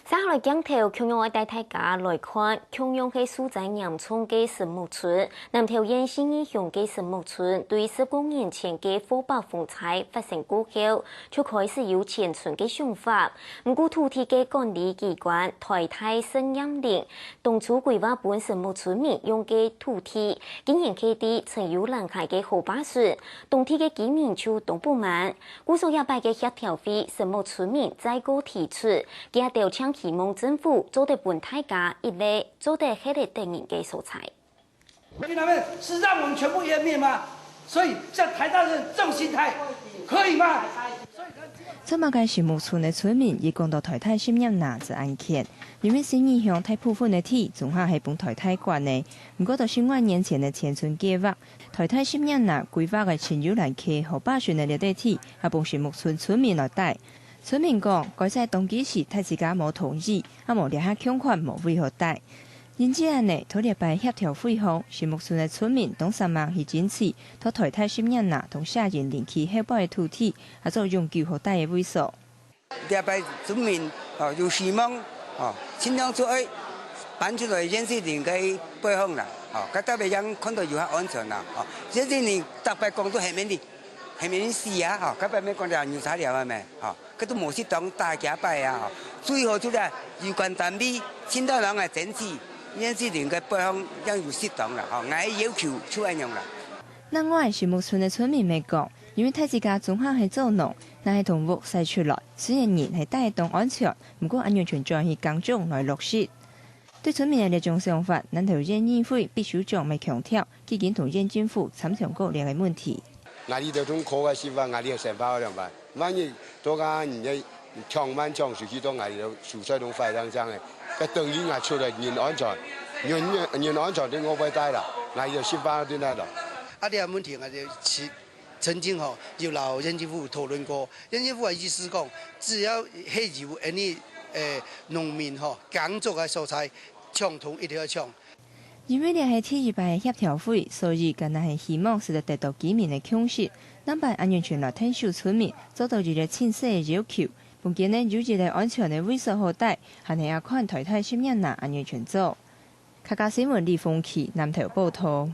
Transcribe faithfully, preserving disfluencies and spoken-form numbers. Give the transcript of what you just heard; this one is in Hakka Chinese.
接下來鏡頭共樣愛帶大家來看，共樣係受災嚴重个石木村。南投縣信義鄉个石木村，對十五年前个河壩風災發生過後，就開始有遷村个想法。毋過土地个管理機關臺大試驗林，當初規劃分石木村民用个土地，竟然徛在曾有欄河个河壩脣，當地个居民就當不滿。 故所這擺个協調會，石木村民再過提出，佢兜淨希望政府做得分大家一個做得歇得等人个所在。你們是讓我們全部湮滅嗎？所以像臺大人這種心態，可以嗎？做麼个石木村个村民一講到臺大實驗林這案件，因為信義鄉大部分个地總下係分臺大管个，毋過到十五年前个遷村計畫， 臺大實驗林規劃个陳友蘭溪河壩脣个這塊地，也分石木村村民來戴。村民講，該在當其時大自家無同意，也無這下共款無位好戴。因此恁呢，在這擺協調會項，石木村个村民當煞猛去爭取，在臺大實驗林同社營林區後背个土地，也做永久好戴个位所。 這擺村民，哦，有希望，哦，盡量就愛搬出來燕子林个背項啦，哦，該特別樣看到有較安全啦，哦，燕子林逐擺講都係面的，係面的死啊，哦，該擺面講了牛車了啊咩，哦，該都無適當打幾擺啊，哦，最好就係有關單位盡量人來爭取，燕子林个背項樣有適當啦，哦，𠊎要求就恁樣啦。另外，石木村个村民乜講，因為大自家總下係做農，若係動物徙出來， 雖然人係戴當安全，毋過恁樣全轉去耕種來落實。對村民个這種想法，南投縣議會秘書長乜強調，既經同縣政府參詳過這個問題。𠊎俚都通靠个食飯，𠊎俚个生活兩般。萬一到該人个搶飯搶出去，到𠊎俚个蔬菜都壞淨淨个，該等於𠊎出來人安全，人人安全都我會戴啦，𠊎俚个食飯都來咯。啊，這個問題𠊎就係 曾經吼，有摎縣政府討論過，縣政府个意思講，只要係有any，誒，農民吼，耕作个所在，搶通一定愛搶。因為這係第一擺个協調會，所以干焦係希望使得得到居民个共識，仰般恁樣全來𢯭手村民，做到一個清晰个要求，分佢等有一個安全个位所好戴，還係愛看臺大實驗林恁樣全做。客家新聞李鳳琪南投報導。